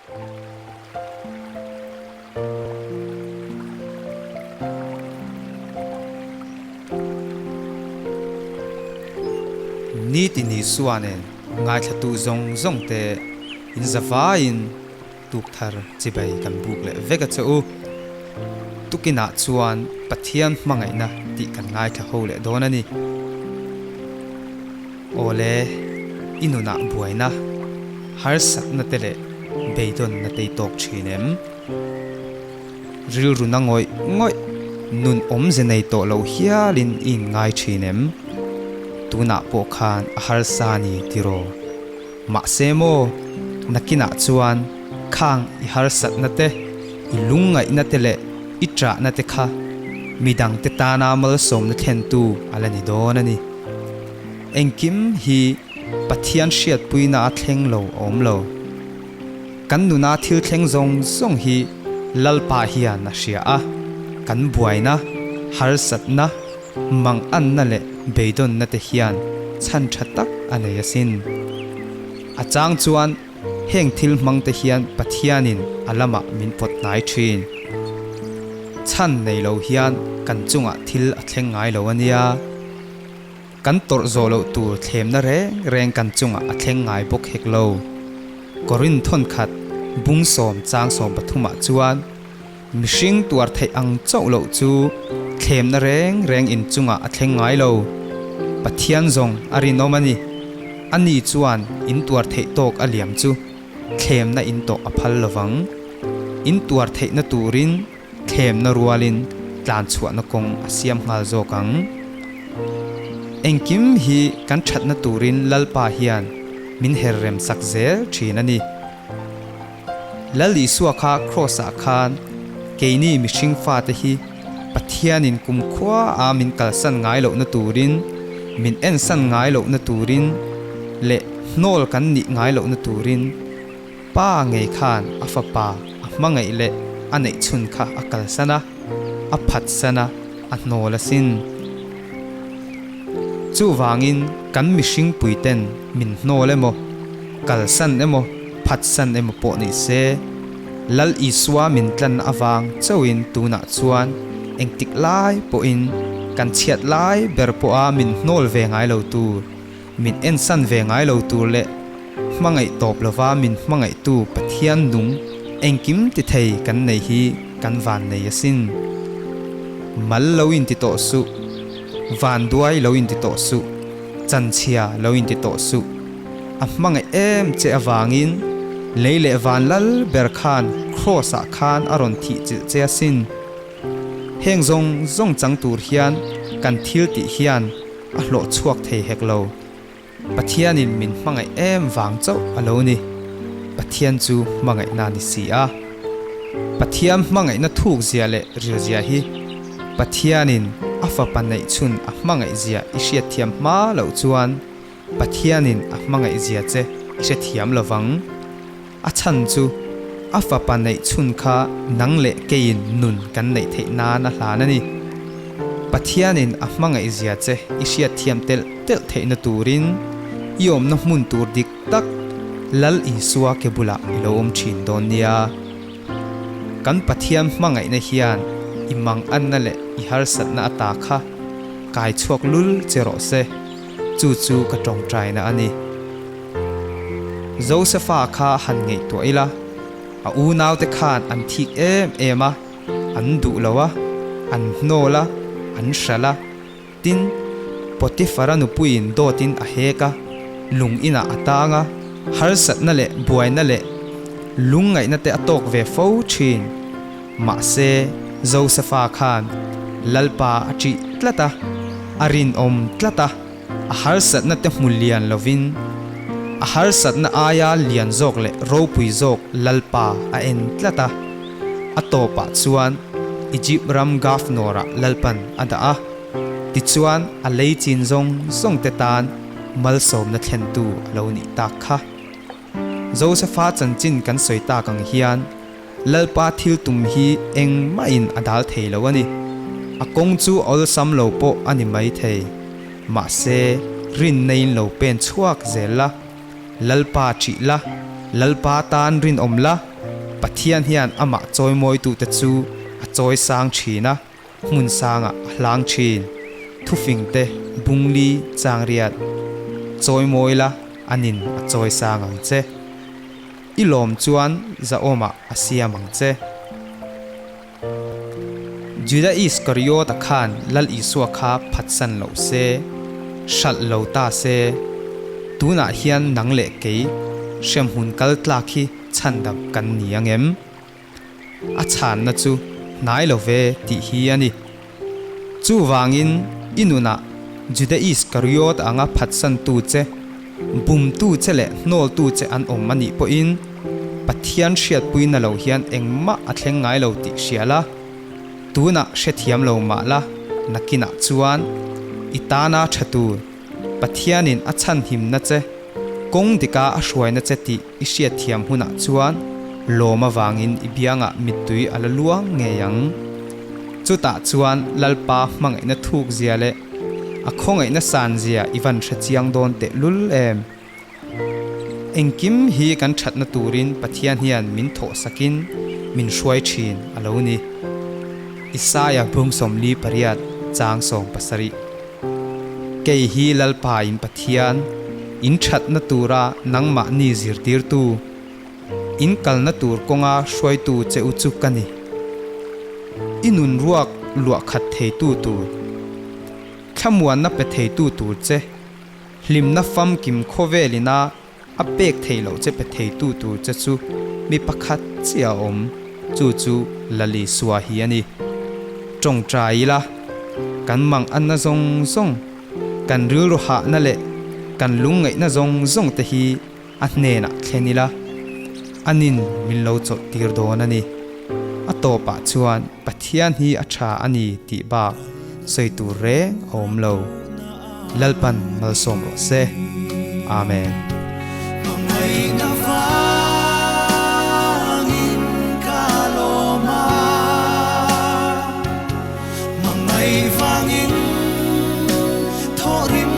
Nitin Isua nen ngaithlatu zawng zawng te in zavaiin tukthar chibai kan buk leh vek a che u. Tukinah chuan Pathian hmangaihna tih kan ngaithla ho leh dawn a ni. Awle, i nunah buaina, harsatna te leh beidawnna te i tawk thin em? Rilru na ngawih ngawih, nun awmze nei tawh lo hialin i inngai thin em? Tunah pawh khan a harsa ni tiraw? Mahse maw, nakinah chuan khang i harsatna te, i lungngaihna te leh i ṭahna te kha midangte tana malsawmna thlentu a la ni dawn a ni. Engkim hi Pathian hriatpuina a thleng lo a awm lo. Kan nuna thil thleng zawng zawng hi Lalpa hian a hria a, kan buaina, harsatna, Manganna leh beidawnna te hian chhan tha tak a nei asin. A chang chuan heng thil hmang te hian Pathianin a lamah min pawt hnai thin. Chhan nei lo hian kan chungah thil a thleng ngai lo a nia. Kan tawrh zawh loh tur thlemna reng reng kan chungah a thleng ngai bawk hek lo. Korinth thawnkhat bung 10 chang 13 ah chuan. Mihring tuar theih ang chauh loh chu thlemna reng reng inchungah a thleng ngai lo. Pathian zawng a rinawm a ni. Ani chuan in tuar theih tawk a liam chu thlemna in tawh a phal lovang. In tuar theihna turin thlemna rualin tlanchhuahna kawng a siam nghal zawk ang. Engkim hi kan thatna turin Lalpa hian min her rem sak zel thin a ni. Lal Isua kha Kraws-ah khan keini mihring fate hi Pathianin kumkhua a min kalsan ngai lohna turin, min ensan ngai lohna turin leh hnawl kan nih ngai lohna turin Pa ngei khan a fapa a hmangaih leh a neihchhun kha a kalsan a, a phatsan a, a hnawl asin. Chuvangin kan mihring puiten min hnawl emaw, kalsan emaw, phatsan emaw pawh ni se, Lal Isua min tlan avang chauhin tunah chuan engtik lai pawhin kan chhiat lai ber pawha min hnawl ve ngai lo tur, min ensan ve ngai lo tur leh hmangaih tawp lova min hmangaihtu Pathian nung engkim ti thei kan nei hi kan van nei asin. Mal lo inti tawh suh, van duai lo inti tawh suh, chanchhia lo inti tawh suh. A hmangaih em che avangin lei leh van lal ber khan Kraws ah khan a rawn thih chilh che asin. Heng zawng zawng chang tur hian kan thil tih hian a hlawh chhuak thei hek lo. Pathianin min hmangaih em vang chauh a lo ni. Pathian chu hmangaihna ni si a. Pathian hmangaihna thuk zia leh ril zia hi Pathianin a fapa neih chhun a hmangaih zia i hriatthiam hma loh chuan Pathianin a hmangaih zia che i hrethiam lo vang. A chhan chu a fapa neih chhun kha nang leh keiin nun kan neih theih nan a hlan a ni. Pathianin a hmangaih zia che i hriatthiam telh telh theihna turin i awmna hmun tur dik tak Lal Isua ke bulah i lo awm thin dawn nia. Kan Pathian hmangaihna hian i manganna leh i harsatna ata kha kai chhuak lul che rawh se. Chu chu ka tawngtaina a ni. Josefa kha han ngaihtuah ila, a unaute khan an thik em em a, an duh lo a, an hnawl a, an hralh a. Tin, Potifara nupuiin dawtin a hek a, lung inah a tang a, harsatna leh buaina leh lungngaihna te a tawk ve fo thin. Mahse, Josefa khan Lalpa a ṭih tlat a, a rinawm tlat a, a harsatna te hmu lian lovin, a harsatna aia lian zawk leh ropui zawk Lalpa a en tlat a. A tawpah chuan Egypt ram Governor-ah Lalpan a dah a, tichuan a lei chin zawng zawng te tan malsawmna thlentu a lo nih tak kha. Josefa chanchin kan sawi tak ang hian, Lalpa thil tum hi engmahin a dal thei lo a ni. A kawng chu awlsam lo pawh a ni mai thei. Mahse, rinnaiin lo pen chhuak zel la, Lalpa ṭih la, Lalpa tan rinawm la. Pathian hian amah chawimawitute chu a chawi sang thin a, hmun sangah a hlang thin. Thufingte Bungli Changriat, Chawimawi la anin a chawi sang ang che. I lawm chuan zahawmah a siam ang che. Juda Iskariota khan Lal Isua kha phatsan lo se, hralh lo ta se, tunah hian nang leh kei hremhmun kal tlak hi chhandam kan ni ang em? A chhanna chu hnai lo ve tih hi a ni. Chuvangin i nunah Juda Iskariot anga phatsantu che, bumtu che leh hnawltu che an awm a nih pawhin Pathian hriatpuina lo hian engmah a thleng ngai lo tih hria la, tunah hrethiam lo mah la, nakinah chuan i tana tha tur Pathianin a chhanhimna che, kawng dika a hruaina che tih i hriatthiam hunah chuan lawm avangin i biangah mittui a la luang ngei ang. Chutah chuan Lalpa hmangaihna thuk zia leh a khawngaihna san zia i van hre chiang dawn teh lul em? Engkim hi kan thatna turin Pathian hian min thawhsakin min hruai thin a lo ni. Isaia bung 48 chang 70. Kei hi Lalpa in Pathian, in thatna tura nangmahni zirtirtu, in kalna tur kawnga hruaitu che u chu ka ni. I nun ruak luah khat theitu tur, thlamuanna pe theitu tur che, hlimna famkim khawvelina a pek theih loh che pe theitu tur che chu mi pakhat chiah a awm, chu chu Lali Sua hi a ni. Tawngtai ila, kan mang anna zawng zawng, kan rilru hahna leh kan lungngaihna zawng zawng te hi a hnenah thlen ila, anin min lo chawlh tir dawn a ni. A tawpah chuan Pathian hi a tha a ni tih bak sawi tur reng a awm lo. Lalpan malsawm rawh se. Amen. Hmangaihna vangin ka lawm a, hmangaih vangin thawhrim.